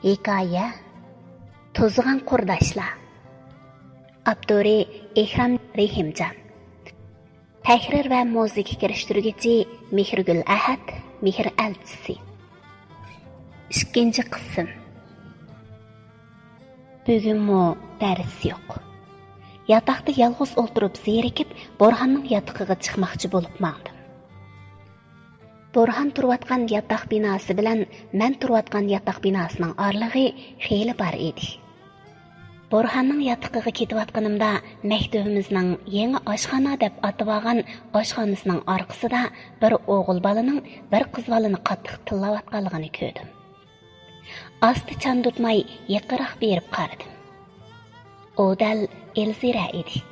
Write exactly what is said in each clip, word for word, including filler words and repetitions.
ھېكايە، توزۇغان قۇرداشلار. ئاپتورى: ئېھرام رېھىمجان. تەھرىر ۋە مۇزىكا كىرىشتۈرگۈچى: مېھرىگۈل ئەھەت، مېھىر ئەلچىسى. ئىككىنچى قىسىم. بۈگۈنمۇ دەرس يوق. ياتاقتا يالغۇز ئولتۇرۇپ زېرىكىپ، بورھاننىڭ ياتىقىغا چىقماقچى بولۇپ ماڭدىم. بورھان تۇرۇۋاتقان ياتاق بىناسى بىلەن مەن تۇرۇۋاتقان ياتاق بىناسىنىڭ ئارىلىقى خېلى بار ئىدى. بورھاننىڭ ياتىقىغا كېتىۋاتقىنىمدا، مەكتىۋىمىزنىڭ يېڭى ئاشخانا دەپ ئاتىۋالغان ئاشخانىسىنىڭ ئارقىسىدا بىر ئوغۇل بالىنىڭ بىر قىز بالىنى قاتتىق تىللاۋاتقانلىقىنى كۆردۈم. ئاستا چاندۇرماي يېقىنراق بېرىپ قارىدىم. ئۇ دەل ئېلزىرە ئىدى.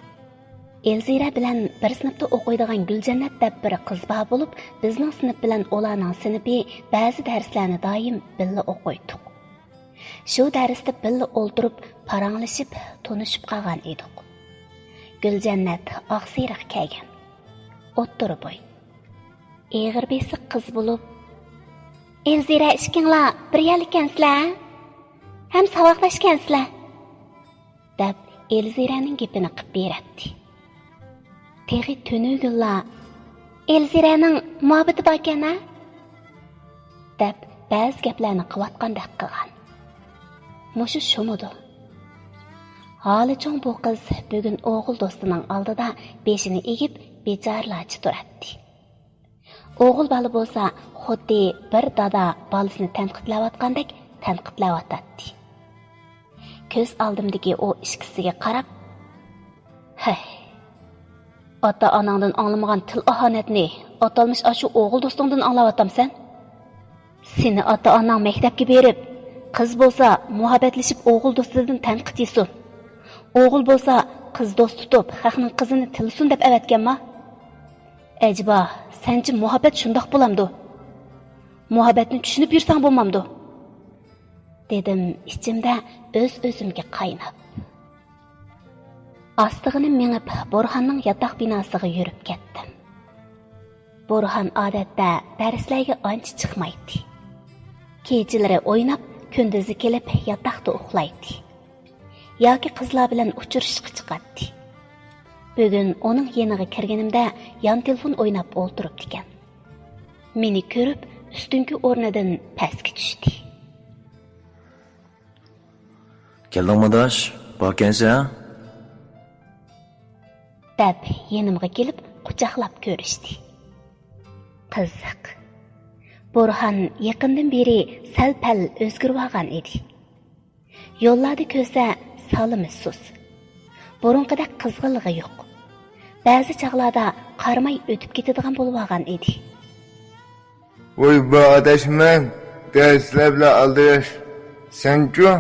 ئېلزىرە بىلەن بىر سىنىپتا ئوقۇيدىغان گۈلجەننەت دەپ بىر قىز بار بولۇپ، بىزنىڭ سىنىپ بىلەن ئۇلارنىڭ سىنىپى بەزى دەرسلەرنى دائىم بىللە ئوقۇيتتۇق. شۇ دەرستە بىللە ئولتۇرۇپ، پاراڭلىشىپ، تونۇشۇپ قالغان ئىدۇق. گۈلجەننەت ئاقسېرىق كەلگەن. ئوتتۇرا بوي. ئېغىر بېسىق قىز بولۇپ، «ئېلزىرە ئىككىڭلار بىر يەرلىككەنسىلەر، ھەم ساۋاقداشكەنسىلەر» دەپ، ئېلزىرەنىڭ گېپىنى قىپ بېرەتتى. تېخى تۈنۈگۈنلا، «ئېلزىرەنىڭ مۇھەببىتى باركەن-ھە» دەپ، بەزى گەپلەرنى قىلىۋاتقاندەك قىلغان. مۇشۇ شۇمىدۇ؟ ھالى چوڭ بۇ قىز بۈگۈن ئوغۇل دوستىنىڭ ئالدىدا بېشىنى ئېگىپ، بىچارىلارچە تۇراتتى. ئوغۇل بالا بولسا خۇددى بىر دادا بالىسىنى تەنقىدلەۋاتقاندەك تەنقىدلەۋاتاتتى. كۆز ئالدىمدىكى ئۇ ئىككىسىگە قاراپ، ھەي، ئاتا-ئاناڭدىن ئاڭلىمىغان تىل-ئاھانەتنى ئاتالمىش ئاشۇ ئوغۇل دوستۇڭدىن ئاڭلاۋاتامسەن؟ سېنى ئاتا-ئاناڭ مەكتەپكە بېرىپ، قىز بولسا مۇھەببەتلىشىپ ئوغۇل دوستىدىن تەنقىد يېسۇن، ئوغۇل بولسا قىز دوست تۇتۇپ خەقنىڭ قىزىنى تىللىسۇن دەپ ئەۋەتكەنما؟ ئەجەبا، سەنچە مۇھەببەت شۇنداق بولامدۇ؟ مۇھەببەتنى چۈشىنىپ يۈرسەڭ بولمامدۇ؟ دېدىم ئىچىمدە ئۆز-ئۆزۈمگە قايناپ. ئاستىغىنە مېڭىپ، بورھاننىڭ ياتاق بىناسىغا يۈرۈپ كەتتىم. بورھان ئادەتتە دەرسلەرگە ئانچە چىقمايتتى. كېچىلىرى ئويناپ، كۈندۈزى كېلىپ ياتاقتا ئۇخلايتتى. ياكى قىزلار بىلەن ئۇچرىشىشقا چىقاتتى. بۈگۈن ئۇنىڭ يېنىغا كىرگىنىمدە يان تېلېفون ئويناپ ئولتۇرۇپتىكەن. مېنى كۆرۈپ ئۈستۈنكى ئورنىدىن پەسكە چۈشتى. كەلدىڭمۇ ئاداش؟ باركەنسەن؟ دەپ يېنىمغا كېلىپ قۇچاقلاپ كۆرۈشتى. قىزىق. بورھان يېقىندىن بېرى سەل-پەل ئۆزگىرىۋالغان ئىدى. يوللاردا كۆرسە سالىمى سۇس. بۇرۇنقىدەك قىزغىنلىقى يوق. بەزى چاغلاردا قارىماي ئۆتۈپ كېتىدىغان بولۇۋالغان ئىدى. ۋاي بۇ ئاداش، مەن دەرسلەر بىلەن ئالدىراش. سەنچۇ؟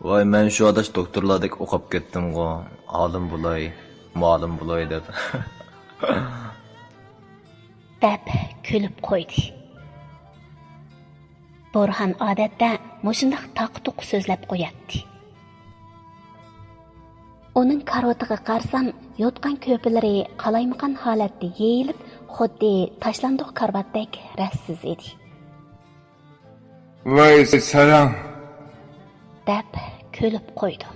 ۋاي، مەن شۇ ئاداش دوكتورلاردەك ئوقۇپ كەتتىمغۇ، ئالىم بولاي، مۇئالىم بولاي دەپ. دەپ كۈلۈپ قويدى. بورھان ئادەتتە مۇشۇنداق تاقا-تۇقا سۆزلەپ قوياتتى. ئۇنىڭ كارىۋىتىغا قارىسام، يوتقان-كۆرپىلىرى قالايمىقان ھالەتتە يېيىلىپ، خۇددى تاشلاندۇق كارىۋاتتەك رەتسىز ئىدى. ۋاي ساراڭ! دەپ كۈلۈپ قويدۇم.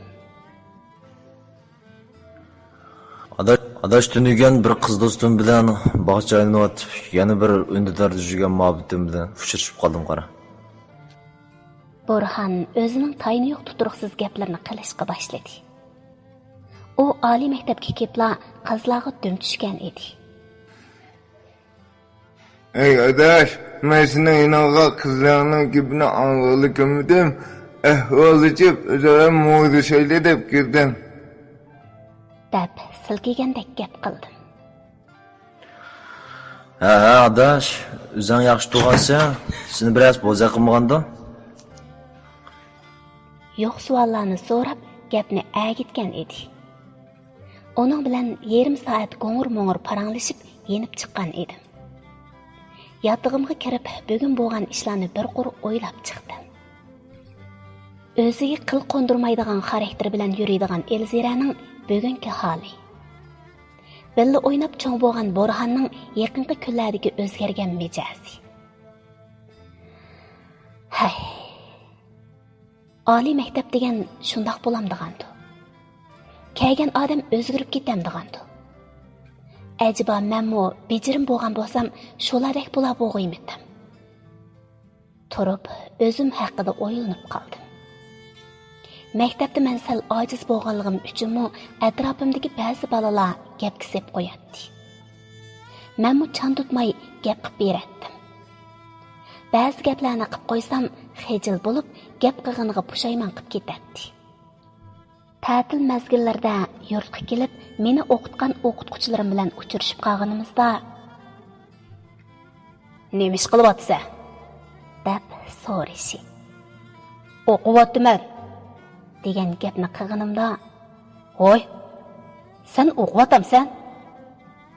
ئاداش، ئاداش، تۈنۈگۈن بىر قىز دوستۇم بىلەن باغچە ئايلىنىۋاتىپ، يەنە بىر ئۈندىداردا يۈرگەن مۇھەببىتىم بىلەن ئۇچرىشىپ قالدىم، قارا. بورھان ئۆزىنىڭ تايىنى يوق تۇتۇرۇقسىز گەپلىرىنى قىلىشقا باشلىدى. ئۇ ئالىي مەكتەپكە كېلىپلا قىزلارغا دۈم چۈشكەن ئىدى. ئەي ئاداش، مەن سېنىڭ يېنىڭغا قىزلارنىڭ گېپىنى ئاڭلىغىلى كەلمىدىم، ئەھۋاللىشىپ، ئۆزئارا مۇڭدىشايلى دەپ كىردىم. دەپ سىلكىگەندەك گەپ قىلدىم. ھە، ھە، ئاداش، ئۆزۈڭ ياخشى تۇرغانسەن، سېنى بىرەرسى بوزەك قىلمىغاندۇ؟ يوق سوئاللارنى سوراپ، گەپنى ئەگىتكەن ئىدى. ئۇنىڭ بىلەن يېرىم سائەت گوڭۇر-موڭۇر پاراڭلىشىپ، يېنىپ چىققان ئىدىم. ياتىقىمغا كىرىپ، بۈگۈن بولغان ئىشلارنى بىر قۇر ئويلاپ چىقتىم. ئۆزىگە قىل قوندۇرمايدىغان خاراكتېرى بىلەن يۈرىدىغان ئېلزىرەنىڭ بۈگۈنكى ھالى. بىللە ئويناپ چوڭ بولغان بورھاننىڭ يېقىنقى كۈنلەردىكى ئۆزگەرگەن مىجەزى. ئەي، ئالىي مەكتەپ دېگەن شۇنداق بولامدىغاندۇ؟ كەلگەن ئادەم ئۆزگىرىپ كېتەمدىغاندۇ؟ ئەجەبا مەنمۇ بېجىرىم بولغان بولسام، شۇلاردەك بولا بوغۇيمىتىم؟ تۇرۇپ، ئۆزۈم ھەققىدە ئويلىنىپ قالدىم. مەكتەپتە مەن سەل ئاجىز بولغانلىقىم ئۈچۈنمۇ، ئەتراپىمدىكى بەزى بالىلار گەپكە سېپ قوياتتى. مەنمۇ چاندۇتماي گەپ قىپ بېرەتتىم. بەزى گەپلەرنى قىپ قويسام، خىجىل بولۇپ، گەپ قىلغىنىغا پۇشايمان قىپ كېتەتتى. تەتىل مەزگىللىرىدە يۇرتقا كېلىپ، مېنى ئوقۇتقان ئوقۇتقۇچىلىرىم بىلەن ئۇچرىشىپ قالغىنىمىزدا، «نېمە ئىش قىلىۋاتىسەن؟» دەپ سورىشى. «ئوقۇۋاتىمەن» دېگەن گەپنى قىلغىنىمدا، «ھوي، سەن ئوقۇۋاتامسەن؟»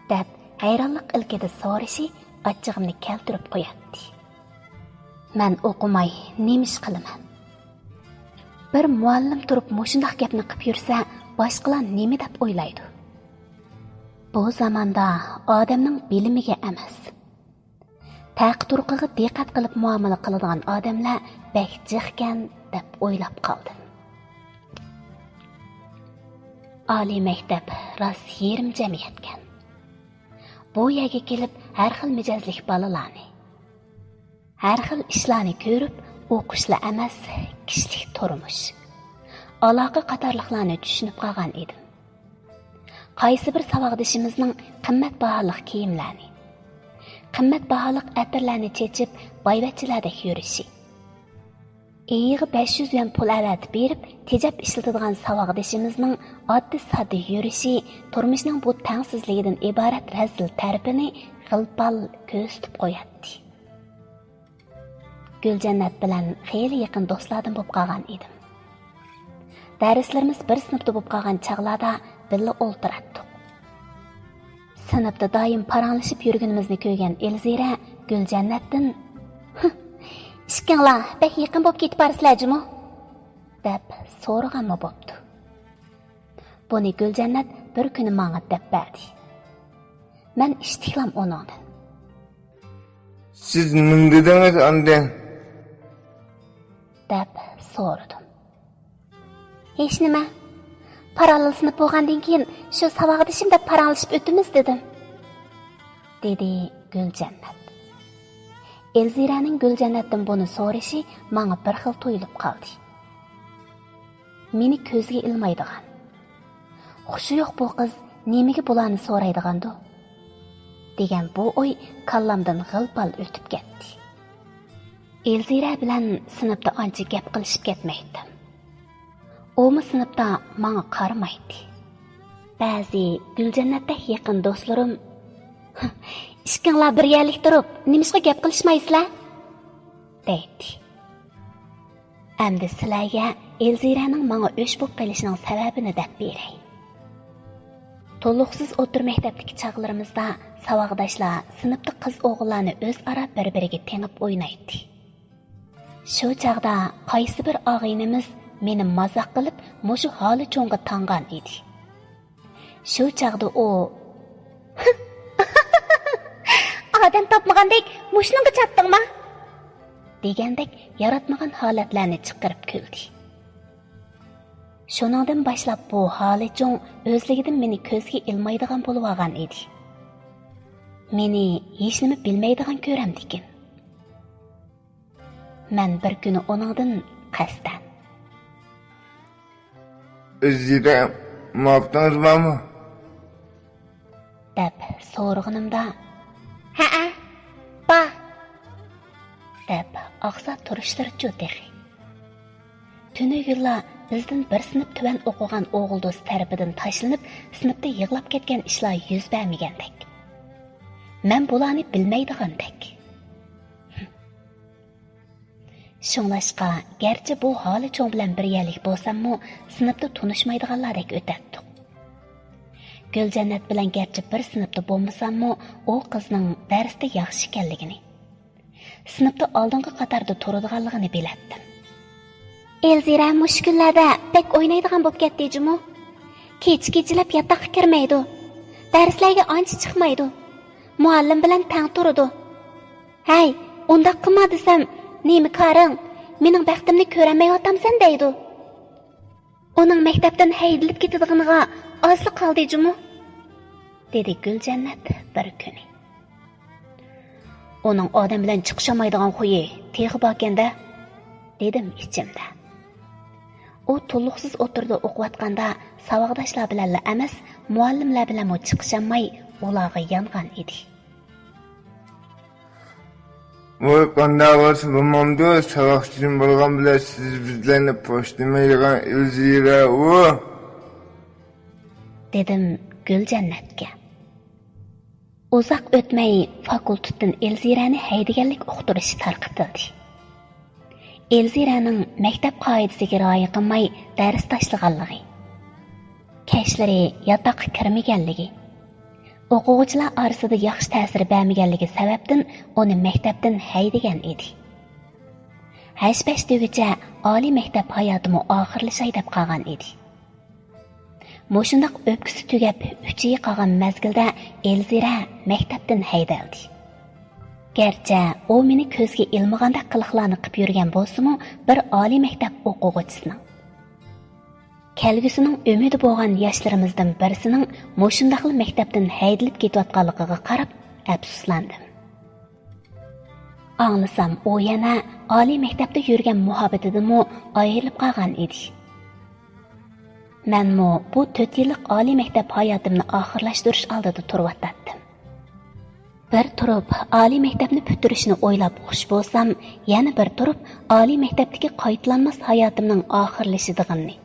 دەپ ھەيرانلىق ئىلكىدە سورىشى ئاچچىقىمنى كەلتۈرۈپ قوياتتى. مەن ئوقۇماي نېمە ئىش قىلىمەن؟ بىر مۇئەللىم تۇرۇپ مۇشۇنداق گەپنى قىپ يۈرسە، باشقىلار نېمە دەپ ئويلايدۇ؟ بۇ زاماندا ئادەمنىڭ بىلىمىگە ئەمەس، تەقى-تۇرقىغا دىققەت قىلىپ مۇئامىلە قىلىدىغان ئادەملەر بەك جىقكەن دەپ ئويلاپ قالدىم. ئالىي مەكتەپ راست يېرىم جەمئىيەتكەن. بۇ يەرگە كېلىپ ھەر خىل مىجەزلىك بالىلارنى، ھەر خىل ئىشلارنى كۆرۈپ، ئوقۇشلا ئەمەس، كىشىلىك تۇرمۇش، ئالاقە قاتارلىقلارنى چۈشىنىپ قالغان ئىدىم. قايسى بىر ساۋاقدىشىمىزنىڭ قىممەت باھالىق كىيىملەرنى، قىممەت باھالىق ئەتىرلەرنى چېچىپ، بايۋەچچىلەردەك يۈرۈشى، ئېيىغا بەش يۈز يۈەن پۇل ئەۋەتىپ بېرىپ، تېجەپ ئىشلىتىدىغان ساۋاقدىشىمىزنىڭ ئاددىي-ساددا يۈرۈشى تۇرمۇشنىڭ بۇ تەڭسىزلىكىدىن ئىبارەت رەزىل تەرىپىنى غىل-پال كۆرسىتىپ قوياتتى. گۈلجەننەت بىلەن خېلى يېقىن دوستلاردىن بولۇپ قالغان ئىدىم. دەرسلىرىمىز بىر سىنىپتا بولۇپ قالغان چاغلاردا بىللە ئولتۇراتتۇق. سىنىپتا دائىم پاراڭلىشىپ يۈرگىنىمىزنى كۆرگەن ئېلزىرە گۈلجەننەتتىن، «ئىككىڭلار بەك يېقىن بولۇپ كېتىپ بارىسىلەر جۇمۇ؟» دەپ سورىغانمۇ بوپتۇ. بۇنى گۈلجەننەت بىر كۈنى ماڭا دەپ بەردى. مەن ئىشتىكلام ئۇنىڭدىن. «سىز نېمە دېدىڭىز ئاندىن؟» دەپ سورىدىم. «ھېچنېمە. پاراللېل سىنىپ بولغاندىن كېيىن شۇ ساۋاقدىشىم دەپ پاراڭلىشىپ ئۆتىمىز» دېدىم، دېدى گۈلجەننەت. ئېلزىرەنىڭ گۈلجەننەتتىن بۇنى سورىشى ماڭا بىر خىل تۇيۇلۇپ قالدى. مېنى كۆزگە ئىلمايدىغان، خۇشى يوق بۇ قىز نېمىگە بۇلارنى سورايدىغاندۇ؟ دېگەن بۇ ئوي كاللامدىن غىل-پال ئۆتۈپ كەتتى. ئېلزىرە بىلەن سىنىپتا ئانچە گەپ قىلىشىپ كەتمەيتتىم. ئۇمۇ سىنىپتا ماڭا قارىمايتتى. بەزى گۈلجەننەتتەك يېقىن دوستلىرىم، «ئىككىڭلار بىر يەرلىك تۇرۇپ نېمىشقا گەپ قىلىشمايسىلەر؟» دەيتتى. ئەمدى سىلەرگە ئېلزىرەنىڭ ماڭا ئۆچ بولۇپ قېلىشىنىڭ سەۋەبىنى دەپ بېرەي. تولۇقسىز ئوتتۇرا مەكتەپتىكى چاغلىرىمىزدا ساۋاقداشلار سىنىپتا قىز-ئوغۇللارنى ئۆزئارا بىر-بىرىگە تېڭىپ ئوينايتتى. شۇ چاغدا قايسى بىر ئاغىنىمىز مېنى مازاق قىلىپ مۇشۇ ھالى چوڭغا تاڭغان ئىدى. شۇ چاغدا ئۇ، «ئادەم تاپمىغاندەك مۇشۇنىڭغا چاتتىڭما؟» دېگەندەك ياراتمىغان ھالەتلەرنى چىقىرىپ كۈلدى. شۇنىڭدىن باشلاپ بۇ ھالى چوڭ ئۆزلۈكىدىن مېنى كۆزگە ئىلمايدىغان بولۇۋالغان ئىدى. مېنى ھېچنېمە بىلمەيدىغان كۆرەمدىكىن. مەن بىر كۈنى ئۇنىڭدىن قەستەن، «ئىززىدە مۇھەببىتىڭىز بارمۇ؟» دەپ سورىغىنىمدا، «ھەئە، بار» دەپ ئاقسا تۇرۇشلىرىچۇ تېخى. تۈنۈگۈنلا بىزدىن بىر سىنىپ تۆۋەن ئوقۇغان ئوغۇل دوست تەرىپىدىن تاشلىنىپ، سىنىپتا يىغلاپ كەتكەن ئىشلار يۈز بەرمىگەندەك. مەن بۇلارنى بىلمەيدىغاندەك. شۇڭلاشقا، گەرچە بۇ ھالى چوڭ بىلەن بىر يەرلىك بولساممۇ، سىنىپتا تونۇشمايدىغانلاردەك ئۆتەتتۇق. گۈلجەننەت بىلەن گەرچە بىر سىنىپتا بولمىساممۇ، ئۇ قىزنىڭ دەرستە ياخشى ئىكەنلىكىنى، سىنىپتا ئالدىنقى قاتاردا تۇرىدىغانلىقىنى بىلەتتىم. ئېلزىرە مۇشۇ كۈنلەردە بەك ئوينايدىغان بولۇپ كەتتى جۇمۇ. كېچە-كېچىلەپ ياتاققا كىرمەيدۇ. دەرسلەرگە ئانچە چىقمايدۇ. مۇئەللىم بىلەن تەڭ تۇرىدۇ. ھەي، ئۇنداق قىلما دېسەم، نېمە كارىڭ؟ مېنىڭ بەختىمنى كۆرەلمەيۋاتامسەن دەيدۇ. ئۇنىڭ مەكتەپتىن ھەيدىلىپ كېتىدىغىنىغا ئازلا قالدى جۇمۇ، دېدى گۈلجەننەت بىر كۈنى. ئۇنىڭ ئادەم بىلەن چىقىشالمايدىغان خۇيى تېخى باركەن-دە، دېدىم ئىچىمدە. ئۇ تولۇقسىز ئوتتۇرىدا ئوقۇۋاتقاندا ساۋاقداشلار بىلەنلا ئەمەس، مۇئەللىملەر بىلەنمۇ چىقىشالماي ئۇلارغا يانغان ئىدى. ۋاي، قانداق بولسا بولمامدۇ، ساۋاقدىشىم بولغان بىلەن سىز بىزلەرنى پوشلىمايدىغان ئىلزىرە ئۇ، دېدىم گۈلجەننەتكە. ئۇزاق ئۆتمەي فاكۇلتېتتىن ئېلزىرەنى ھەيدىگەنلىك ئۇقتۇرۇشى تارقىتىلدى. ئېلزىرەنىڭ مەكتەپ قائىدىسىگە رىئايە قىلماي دەرس تاشلىغانلىقى، كەچلىرى ياتاققا كىرمىگەنلىكى، ئوقۇغۇچىلار ئارىسىدا ياخشى تەسىر بەرمىگەنلىكى سەۋەبتىن ئۇنى مەكتەپتىن ھەيدىگەن ئىدى. ھەش-پەش دېگۈچە ئالىي مەكتەپ ھاياتىمۇ ئاخىرلىشاي دەپ قالغان ئىدى. مۇشۇنداق ئۆپكىسى تۈگەپ ئۈچ ئېيى قالغان مەزگىلدە ئېلزىرە مەكتەپتىن ھەيدەلدى. گەرچە ئۇ مېنى كۆزگە ئىلمىغاندەك قىلىقلارنى قىپ يۈرگەن بولسىمۇ، بىر ئالىي مەكتەپ ئوقۇغۇچىسىنىڭ، كەلگۈسىنىڭ ئۈمىدى بولغان ياشلىرىمىزدىن بىرسىنىڭ مۇشۇنداقلا مەكتەپتىن ھەيدىلىپ كېتىۋاتقانلىقىغا قاراپ ئەپسۇسلاندىم. ئاڭلىسام، ئۇ يەنە ئالىي مەكتەپتە يۈرگەن مۇھەببىتىدىنمۇ ئايرىلىپ قالغان ئىدى. مەنمۇ بۇ تۆت يىللىق ئالىي مەكتەپ ھاياتىمنى ئاخىرلاشتۇرۇش ئالدىدا تۇرۇۋاتاتتىم. بىر تۇرۇپ ئالىي مەكتەپنى پۈتتۈرۈشنى ئويلاپ خۇش بولسام، يەنە بىر تۇرۇپ ئالىي مەكتەپتىكى قايتىلانماس ھاياتىمنىڭ ئاخىرلىشىدىغىنىنى،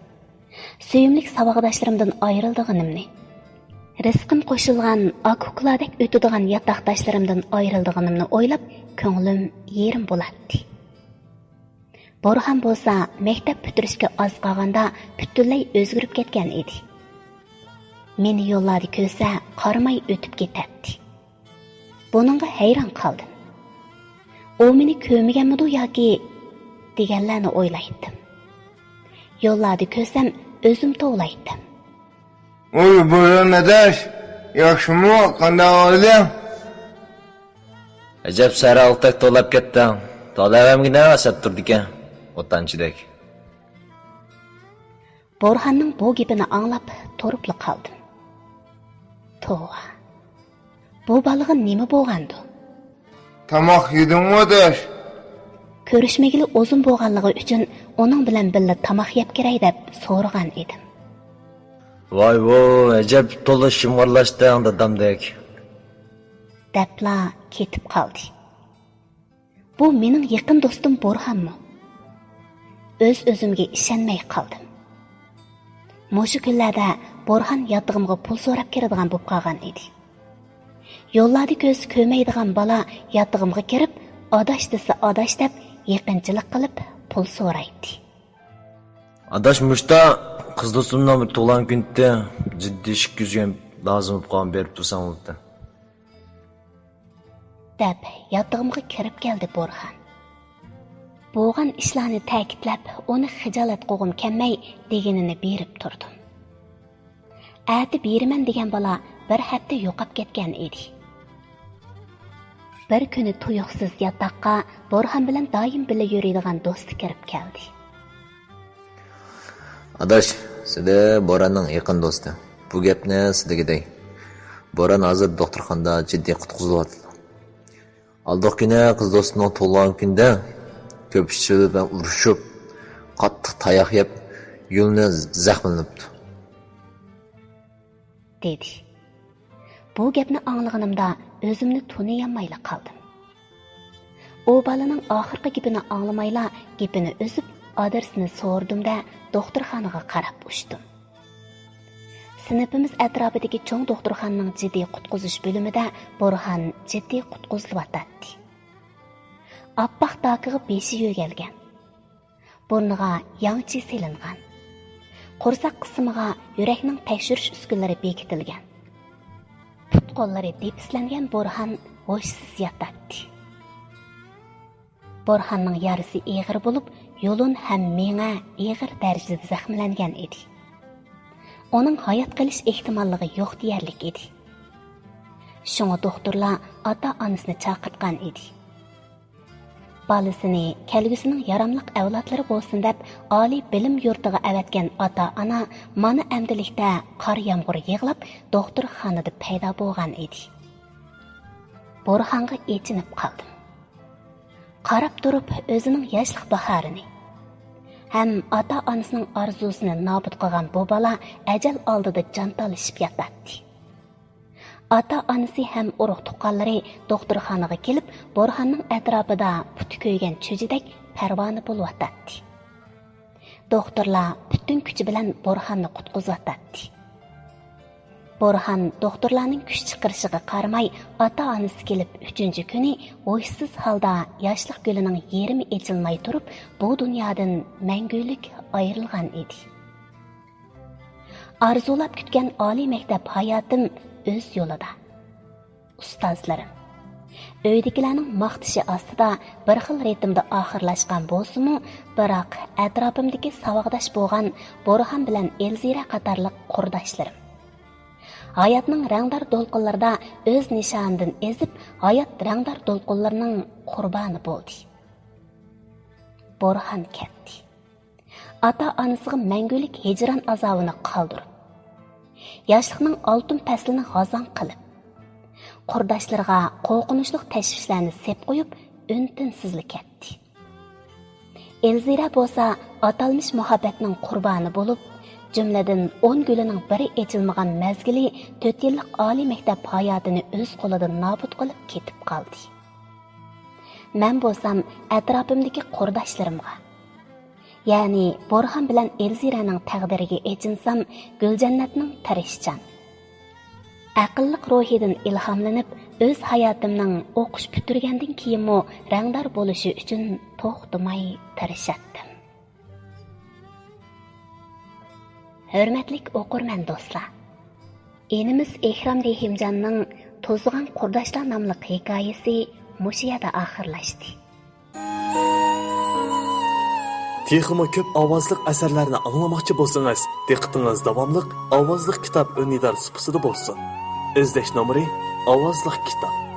سۆيۈملۈك ساۋاقداشلىرىمدىن ئايرىلىدىغىنىمنى، رىزقىم قوشۇلغان ئاكا-ئۇكىلاردەك ئۆتىدىغان ياتاقداشلىرىمدىن ئايرىلىدىغىنىمنى ئويلاپ، كۆڭلۈم يېرىم بولاتتى. بورھان بولسا مەكتەپ پۈتتۈرۈشكە ئاز قالغاندا پۈتۈنلەي ئۆزگىرىپ كەتكەن ئىدى. مېنى يوللاردا كۆرسە قارىماي ئۆتۈپ كېتەتتى. بۇنىڭغا ھەيران قالدىم. ئۇ مېنى كۆرمىگەنمىدۇ ياكى دېگەنلەرنى ئويلايتتىم. يوللاردا كۆرسەم ئۆزۈم توۋلايتتىم. ۋوي، بورھان ئاداش، ياخشىمۇ؟ قانداق ئەھۋالىڭ؟ ئەجەب سەرھالتەك توۋلاپ كەتتىڭ. تولا ئەۋەمگە نە ئەسەپ تۇرىدىكەن، ئوتانچىدەك. بورھاننىڭ بۇ گېپىنى ئاڭلاپ تۇرۇپلا قالدىم. توۋا، بۇ بالىغا نېمە بولغاندۇ؟ تاماق يېدىڭمۇ ئاداش؟ كۆرۈشمىگىلى ئۇزۇن بولغانلىقى ئۈچۈن ئۇنىڭ بىلەن بىللە تاماق يەپ كىرەي دەپ سورىغان ئىدىم. ۋاي ۋوي، ئەجەب تولا شىمغارلاشتىڭ دادامدەك. دەپلا كېتىپ قالدى. بۇ مېنىڭ يېقىن دوستۇم بورھانمۇ؟ ئۆز-ئۆزۈمگە ئىشەنمەي قالدىم. مۇشۇ كۈنلەردە بورھان ياتىقىمغا پۇل سوراپ كىرىدىغان بولۇپ قالغان ئىدى. يوللاردا كۆرسە كۆرمەيدىغان بالا ياتىقىمغا كىرىپ، ئاداش دېسە ئاداش دەپ يېقىنچىلىق قىلىپ پۇل سورايتتى. ئاداش، مۇشتا قىز دوستۇمنىڭ بىر تۇغۇلغان كۈنى ئىدى، جىددىي ئىككى يۈز يۈەن لازىم بولۇپ قالغان، بېرىپ تۇرساڭ بوپتۇ. دەپ ياتىقىمغا كىرىپ كەلدى بورھان. بولغان ئىشلارنى تەكىتلەپ، ئۇنى خىجالەت قىلغۇم كەلمەي دېگىنىنى بېرىپ تۇردۇم. ئەتە بېرىمەن دېگەن بالا بىر ھەپتە يوقاپ كەتكەن ئىدى. بىر كۈنى تۇيۇقسىز ياتاققا بورھان بىلەن دائىم بىللە يۈرىدىغان دوستى كىرىپ كەلدى. ئاداش، سىلى بوراننىڭ يېقىن دوستى. بۇ گەپنى سىلىگە دەي. بوران ھازىر دوختۇرخانىدا جىددىي قۇتقۇزۇلۇۋاتىدۇ. ئالدىقى كۈنى قىز دوستىنىڭ تۇغۇلغان كۈنىدە كۆپۈكچىلەر بىلەن ئۇرۇشۇپ، قاتتىق تاياق يەپ، يولىنى زەخىملىنىپتۇ، دېدى. بۇ گەپنى ئاڭلىغىنىمدا ئۆزۈمنى تونۇيالمايلا قالدىم. ئۇ بالىنىڭ ئاخىرقى گېپىنى ئاڭلىمايلا گېپىنى ئۈزۈپ، ئادرېسىنى سورىدىم-دە، دوختۇرخانىغا قاراپ ئۇچتۇم. سىنىپىمىز ئەتراپىدىكى چوڭ دوختۇرخانىنىڭ جىددىي قۇتقۇزۇش بۆلۈمىدە بورھان جىددىي قۇتقۇزۇلۇۋاتاتتى. ئاپئاق داكىغا بېشى يۆگەلگەن. بۇرنىغا ياڭچى سېلىنغان. قورساق قىسمىغا يۈرەكنىڭ تەكشۈرۈش ئۈسكۈنىلىرى بېكىتىلگەن. پۇت-قوللىرى دېپىسلەنگەن بورھان ھوشسىز ياتاتتى. بورھاننىڭ يارىسى ئېغىر بولۇپ، يۇلۇن ھەم مېڭە ئېغىر دەرىجىدە زەخىملەنگەن ئىدى. ئۇنىڭ ھايات قېلىش ئېھتىماللىقى يوق دېيەرلىك ئىدى. شۇڭا دوختۇرلار ئاتا-ئانىسىنى چاقىرتقان ئىدى. بالىسىنى كەلگۈسىنىڭ ياراملىق ئەۋلادلىرى بولسۇن دەپ ئالىي بىلىم يۇرتىغا ئەۋەتكەن ئاتا-ئانا مانا ئەمدىلىكتە قار يامغۇر يىغلاپ دوختۇرخانىدا پەيدا بولغان ئىدى. بورھانغا ئېچىنىپ قالدىم. قاراپ تۇرۇپ ئۆزىنىڭ ياشلىق باھارىنى ھەم ئاتا-ئانىسىنىڭ ئارزۇسىنى نابۇت قىلغان بۇ بالا ئەجەل ئالدىدا جان تالىشىپ ياتاتتى. ئاتا-ئانىسى ھەم ئۇرۇق-تۇغقانلىرى دوختۇرخانىغا كېلىپ، بورھاننىڭ ئەتراپىدا پۇتى كۆيگەن چۈجىدەك پەرۋانە بولۇۋاتاتتى. دوختۇرلار پۈتۈن كۈچى بىلەن بورھاننى قۇتقۇزۇۋاتاتتى. بورھان دوختۇرلارنىڭ كۈچ چىقىرىشىغا قارىماي، ئاتا-ئانىسى كېلىپ ئۈچىنچى كۈنى ھوشسىز ھالدا ياشلىق گۈلىنىڭ يېرىمى ئېچىلماي تۇرۇپ، بۇ دۇنيادىن مەڭگۈلۈك ئايرىلغان ئىدى. ئارزۇلاپ كۈتكەن ئالىي مەكتەپ ھاياتىم ئۆز يولىدا. ئۇستازلىرىم، ئۆيدىكىلەرنىڭ ماختىشى ئاستىدا بىر خىل رىتىمدا ئاخىرلاشقان بولسىمۇ، بىراق ئەتراپىمدىكى ساۋاقداش بولغان بورھان بىلەن ئېلزىرە قاتارلىق قۇرداشلىرىم ھاياتنىڭ رەڭدار دولقۇنلىرىدا ئۆز نىشانىدىن ئېزىپ، ھايات رەڭدار دولقۇنلىرىنىڭ قۇربانى بولدى. بورھان كەتتى. ئاتا-ئانىسىغا مەڭگۈلۈك ھىجران ئازابىنى قالدۇرۇپ، ياشلىقنىڭ ئالتۇن پەسلىنى غازاڭ قىلىپ، قۇرداشلىرىغا قورقۇنچلۇق تەشۋىشلەرنى سېپ قويۇپ، ئۈن-تىنسىزلا كەتتى. ئېلزىرە بولسا ئاتالمىش مۇھەببەتنىڭ قۇربانى بولۇپ، جۈملىدىن ئون گۈلىنىڭ بىرى ئېچىلمىغان مەزگىلى تۆت يىللىق ئالىي مەكتەپ ھاياتىنى ئۆز قولىدا نابۇت قىلىپ كېتىپ قالدى. مەن بولسام ئەتراپىمدىكى قۇرداشلىرىمغا، يەنى بورھان بىلەن ئېلزىرەنىڭ تەقدىرىگە ئېچىنسام، گۈلجەننەتنىڭ تىرىشچان، ئەقىللىق روھىدىن ئىلھاملىنىپ، ئۆز ھاياتىمنىڭ ئوقۇش پۈتتۈرگەندىن كېيىنمۇ رەڭدار بولۇشى ئۈچۈن توختىماي تىرىشاتتىم. ھۆرمەتلىك ئوقۇرمەن دوستلار! ئىنىمىز ئېھرام رېھىمجاننىڭ توزۇغان قۇرداشلار ناملىق ھېكايىسى مۇشۇ يەردە ئاخىرلاشتى. تېخىمۇ كۆپ ئاۋازلىق ئەسەرلەرنى ئاڭلىماقچى بولسىڭىز، دىققىتىڭىز داۋاملىق ئاۋازلىق كىتاب ئۈندىدار سۇپىسىدا بولسۇن. ئىزدەش نومۇرى: ئاۋازلىق كىتاب.